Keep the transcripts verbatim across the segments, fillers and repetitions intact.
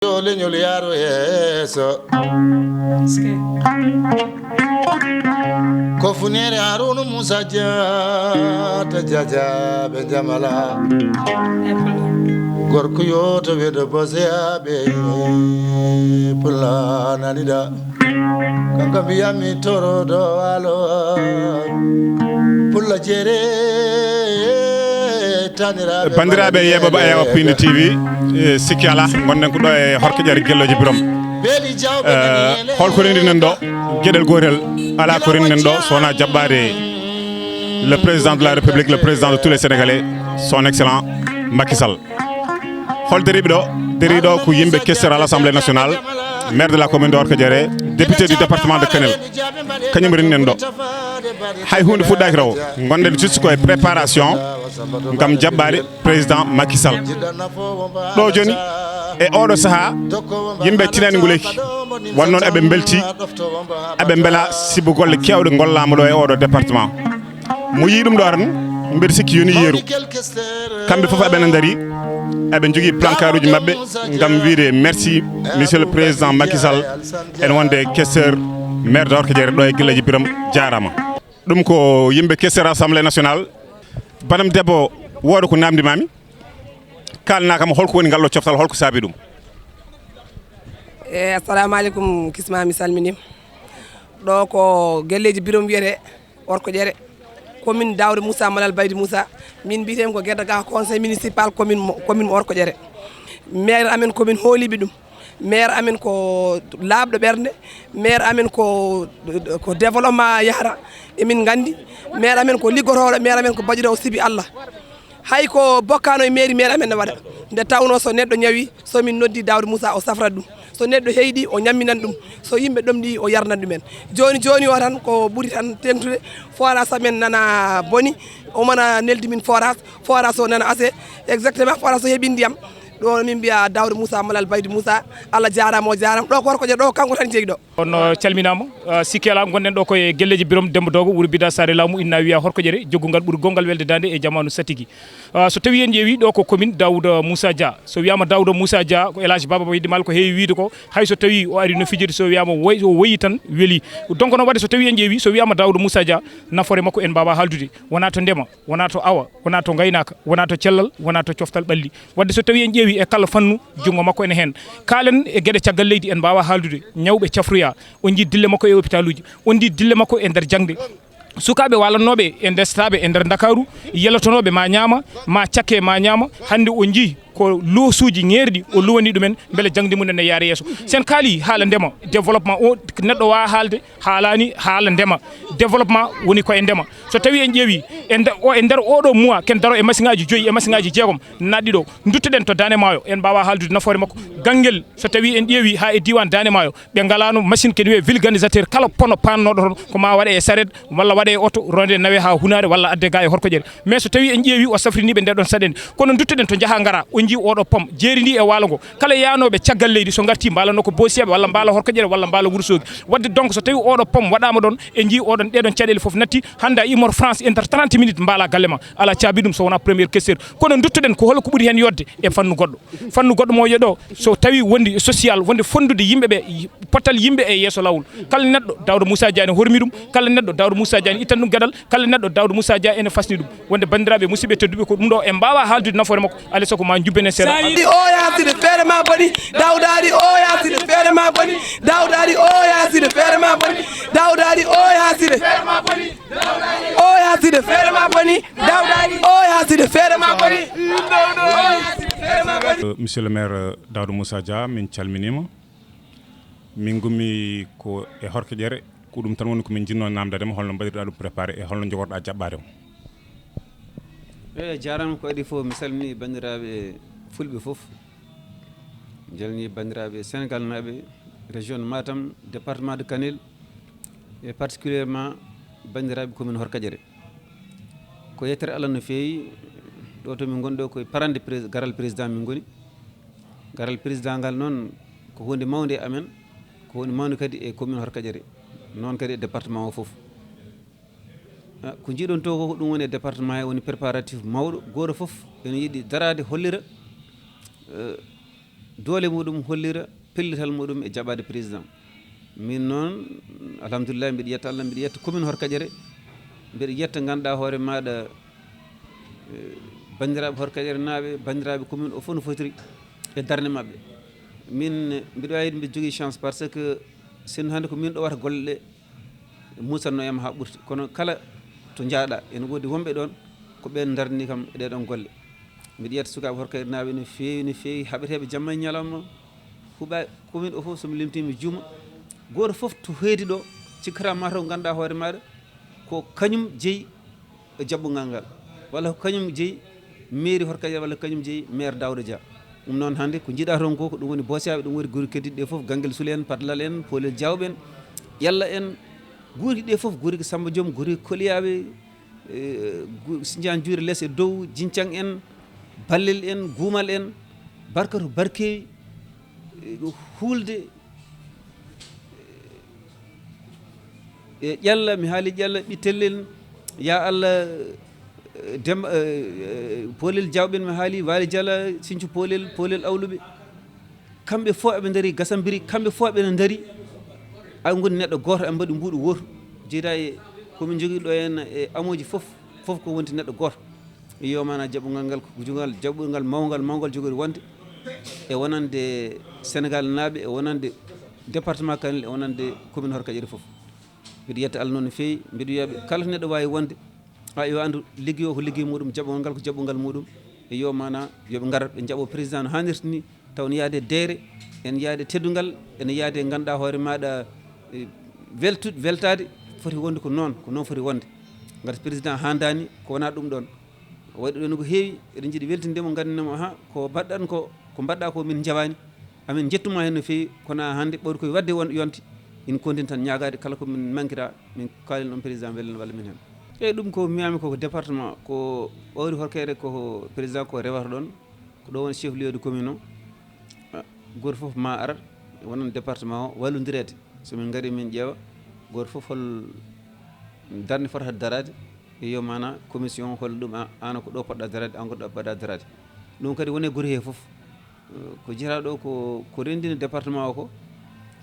Yo leñol yaaro yeeso. Ko funere Haruna Musa Jaata Jaja be Jamala. Gorko yo to wedo bose abe pula nanida. Kanka biyami toro do alo. Pula jere. Banndiraaɓe yeeɓooɓe Ayawa Piindi T V, e, sikki alaa, ngonɗen ko ɗo e Horkoƴere Gelloje Birom. E, holko renndinen ɗo? Geɗel gootel alaa ko renndinen ɗo so wonaa jaɓɓaade le président de la République, le président de tous les Sénégalais, son excellent Macky Sall. Hol dariiɓe ɗo? Darii ɗo ko yimɓe questeur à l'Assemblée nationale, maire de la commune de Horkoƴere, député du département de Kanel. Kañum renndinen ɗo. Hay huunde fuɗɗaaki tawo. Ngonɗen juste ko e préparation ngam jaɓɓaade président Macky Sall. Ɗo jooni, e oɗo sahaa, yimɓe tinani nguleeki. Won noon eɓe mbelti, eɓe mbela sibu golle keewɗe ngollaama ɗo e oɗo département. Mo yii ɗum ɗo tan, mbeɗa sikki yoni yeru. Kamɓe fof eɓe ndari, eɓe njogii plancarduji maɓɓe ngam wiide merci, monsieur le président Macky Sall, ene wonde questeur maire de Horkoƴere ɗo e Gelloje Birom, jaaraama. Ɗum ko yimɓe questeur Assemblée nationale. Banam debbo, wooda ko namdi mami. Kalna kam holko woni ngal ɗo coftal, holko saabi ɗum? E, assalamu aleykum, kisma, mi salminima. Ɗo ko Gelleji Birom wiyete, Horkoƴere. Commune Daouda Moussa Malal Baydi Moussa. Min mbiyetemi ko Gedda Ga, conseil municipal commune mo, commune mo Horkoƴere. Maire amen ko min hooliɓe ɗum. Maire amen ko laaɓɗo ɓernde. Maire amen ko, ko développement yahata. Emin nganndi. Maire amen ko liggotooɗo, maire amen ko baɗiroowo sibi Allah. Hay ko bokkano e mairie, maire amen ne waɗa. Nde tawno so neɗɗo ñawi, so min noddi Daouda Moussa, o safrat ɗum. So neɗɗo heyɗi, o ñamminan ɗum. So yimɓe ɗomɗi, o yarnan ɗumen. Jooni jooni o tan ko ɓuri tan teŋtude, forage amen nana boni, o mana neldi min forage, forage o nana ase, exactement forage o heɓi ndiyam. Ɗo min mbiya Daouda Moussa Malal Baydi Moussa, Allah jaaraama, o jaaraama. Ɗo ko Horkoƴere ɗo, kanko tan jeyi ɗo. On, uh, calminaama. Uh, sikki alaa, ngonɗen ɗo ko e Gelleji Birom Demba Dogo, wuro Bida Saare Laamu, inna wiya Horkoƴere, joggungal ɓuri gongal welde daande e jamaanu satigi. Uh, so tawii en ƴeewii ɗo ko commune Daouda Moussa Dia. So wiyaama Daouda Moussa Dia, ko El Hadj Baba Baydi Mal ko heewi wiide ko, hay so tawii o ari no fijiri, so wiyaama woy, o woyi tan weli. Donc noon waɗde so tawii en ƴeewii, so wiyaama Daouda Moussa Dia, nafoore makko en mbaawaa haaldude. Wonaa to ndema, wonaa to awa, wonaa to ngaynaaka, wonaa to cellal, wonaa to coftal ɓalli. Waɗde so tawii en ƴeewii e kala fannu, junngo makko ene heen. Kaalen e geɗe caggal leydi en mbaawaa haaldude. Ñawɓe cafroyaa, on njii dille makko e hôpitaluuji, on njii dille makko e nder jaŋde. Sukaaɓe waalannooɓe e ndestaaɓe e nder Ndakaaru, yelotonooɓe ma ñaama, ma cakke ma ñaama, hannde on njii ko loosuuji ŋeerɗi o lowani ɗumen, mbele jaŋde mum en ne yaara yeeso. Sen kaali haala ndema, développement o, neɗɗo waawa haalde, haalaani haala ndema. Développement woni ko e ndema. So tawii en ƴeewii, e nder o, e nder oɗo mois, ken daro e masiŋaaji joyi, e masiŋaaji jeegom, naatɗi ɗo. Nduttoɗen to Daande Maayo, en mbaawaa haaldude nafoore makko. Ganngel, so tawii en ƴeewii haa e diiwaan Daande Maayo, ɓe ngalaano machine kene wiyee vulcanisateur, kala pono paannooɗo toon, ko ma waɗe e saret, walla waɗe e oto, ronde nawe haa hunaare, walla adde ga e Horkoƴere. Mais so tawii en ƴeewii, o safriniiɓe nde ɗon saɗende. Kono nduttoɗen to njaha ngara, o njii oɗo pom, jeeri ndi e waalo ngo. Kala yaanooɓe caggal leydi, so ngartii, mbaalanoo ko Boosiyaɓe, walla mbaala Horkoƴere, walla mbaala Wuro Soogi. Waɗde donc, so tawii oɗo pom waɗaama ɗon, e njii oɗon, ɗeɗon caɗeele fof natti, hannde a immor France, intertrente minutes mbaala galle ma. Alaa caabi ɗum so wonaa premier questeur. Kono nduttoɗen ko hol ko ɓuri heen yodde e fannu goɗɗo. Fannu goɗɗo mo wiya ɗo, so tawi wondi social, wonde fonndude yimɓe ɓe, pottal yimɓe e yeeso laawol. Kala neɗɗo, Daouda Moussa Dia ne hormi ɗum, kala neɗɗo, Daouda Moussa Dia ne ittan ɗum geɗal, kala neɗɗo, Daouda Moussa Dia ene fasni ɗum. Wonde banndiraaɓe, musidɓe tedduɓe, ko ɗum ɗo en mbaawaa haaldude nafoore makko, alaa sago ma njubbenen seeɗa. Daouda ari o yaaside feere ma boni, Daouda ari o yaaside feere ma boni, Daouda ari o yaaside feere ma boni, Daouda ari o yaaside feere ma boni, Daouda ari o yaaside feere ma boni, Daouda ari o yaaside feere ma boni. Monsieur le maire, euh, Daouda Moussa Dia, min calminiima. Min ngummi ko e Horkoƴere, ko ɗum tan woni ko min njiɗnoo naamndaade ma, holno mbaɗirɗaa ɗum préparé e holno njogorɗaa jaɓɓaade mo? Eey, jaaraama ko adii fof. Mi salminii banndiraaɓe fulɓe fof. Mi calminii banndiraaɓe Senegaalnaaɓe, région de Matam, département de Kanel, et particulièrement banndiraaɓe commune Horkoƴere. Ko yettere Allah no feewi, ɗo to min ngoni ɗo ko e parande prés-, garal président min ngoni. Garal président ngal noon ko huunde mawnde e amen, ko huunde mawnde kadi e commune Horkoƴere, noon kadi e département o fof. Ah, ko njiɗon to ko, ko ɗum woni e département he, woni préparatif mawɗo, gooto fof ene yiɗi daraade, hollira, eh, doole muɗum hollira pellital muɗum e jaɓaade président. Min noon, alhamdulillah, mbiɗa yetta Allah, mbiɗa yetta commune Horkaƴere, mbiɗa yetta ganduɗa hoore maɗa, eh, bandiraɓe Horkaƴere naaɓe, bandiraɓe commune o fof no fotiri e darnde maɓɓe. Min mbiɗa wawi mbiɗa jogui chance par ce que sinno hande ko min ɗowata golle ɗe, musanno yam ha ɓurti, kono kala to jaaɗa ene woodi wonɓe ɗon ko ɓen darni kam e ɗeɗon golle. Mbiɗa yetta sukaɓe Horkaƴere naaɓe no feewi, no feewi, haɓeteɓe jamma e ñalawma, huɓa commune o fof, somi limti mi juuma. Goto fof to heedi ɗo cikkata mataw ganduɗa hoore maɗa ko kañum jeeyi e jaɓɓungal ngal, walla ko kañum jeeyi mairie Horkaƴere, walla ko kañum jeeyi maire Daouda Dia. Ɗum noon hande ko jiiɗa toon ko, ko ɗum woni Bosiyaɓe, ɗum woni guri keddiɗi ɗe fof, Ganguel Soule en, Padlal en, Polel Diawɓe en, Ƴalla en, guri ɗe fof, guri ko Samba Diom, guri ko Koliyaɓe, eh, gu-, Sindian Juure les e dow, Jincang en, Ballel en, Gumal en, Barkatu Barkewi, eh, Hulde, e Ƴalla, mi haali Ƴalla, Ɓittellel, ya Allah, eh, Demba, eh, eh, Polel Diawɓe en, mi haali Waali Jala, Sinthiou Polel, Polel Awluɓe. Kamɓe fof eɓe ndari Gasambiri, kamɓe fof eɓe ndari. Ay ngoni neɗɗo gooto, eɓe mbaɗi mbuuɗu wootu. Jeeya e ko min jogii ɗo en e amooji fof, fof ko wonti neɗɗo gooto. Yo mana jaɓɓungal ngal ko jugal jaɓɓungal mawngal, mawngal jogori wonde e wonande Sénégal naaɓe, e wonande département Kanel, e wonande commune Horkaƴere fof. Mbiɗo yetta Allah noon no feewi, mbiɗo wiyaɓe kala to neɗɗo wawi wonde, a yo andu ligguey o ko ligguey muɗum, jaɓɓungal ngal ko jaɓɓungal muɗum. E yo mana yoɓe ngar ɓe jaɓɓo président no hannirta ni, taw ne yaade deere, ene yaade teddungal, ene yaade ganduɗa hoore maɗa, eh, weltu-, weltade foti wonde ko noon, ko noon foti wonde. Ngati président handani ko wona ɗum ɗon. Waɗi ɗon ko heewi, eɗen jiiɗi weltinde mo, gandinamo, aha, ko mbaɗɗon ko, ko mbaɗɗa ko min jawani. Amin jettuma hen no feewi, kono hande ɓawri koye wadde won yonti, min continue tan ñaagade kala ko min mankira, min kaalin ɗon président wellen walla min hen. Eyyi, ɗum ko mbiyami ko, ko département, ko ɓawri Horkaƴere ko président ko rewata ɗon, ko ɗo woni chef lieu de commune o. Ah, goto fof ma ara, wonan département o, wallodirede. So min ngari min ƴeewa, goto fof hol darnde fotata darade, e yo mana commission hol ɗum, a, an ko ɗo poɗɗa darade, an ko ɗo poɗɗa darade. Ɗum kadi wone guri he fof. Eh, ko jeeyata ɗo ko, ko rendini département o ko,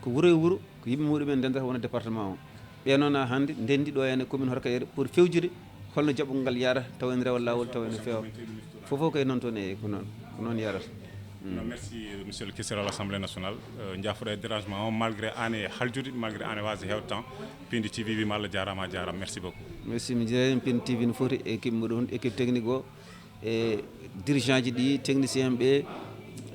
ko wuro e wuro, ko yimɓe muɗumen ndendata wona département o. Ɓe noon ha hande ndendi ɗo henne commune Horkaƴere pour fewjude holno jaɓɓungal ngal yaara tawa ene rewa lawol, tawa ene feewa. Fof fof kay noon toon e ko noon, ko noon yarata. Mm. Non, merci, monsieur le questeur à l'Assemblée nationale. Euh, jaafoɗa e dérangement o, malgré an e haljude, malgré an e waasde heewde temps, Pindi T V wima Allah jaarama, a jaarama. Merci beaucoup. Merci, mi jeeyi Pindi T V no foti, équipe muɗum, équipe technique o, e dirigeant ji ɗi, technicien ɓe,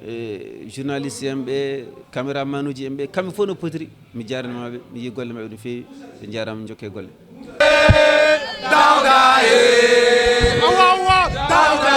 e journaliste en ɓe, caméraman uji en ɓe, kamɓe fof no potiri. Mi jaarnima ɓe, mi yi golle maɓɓe no feewi, ɓe jaarama, jokke golle. Dawda e. Awa, awa. Dawda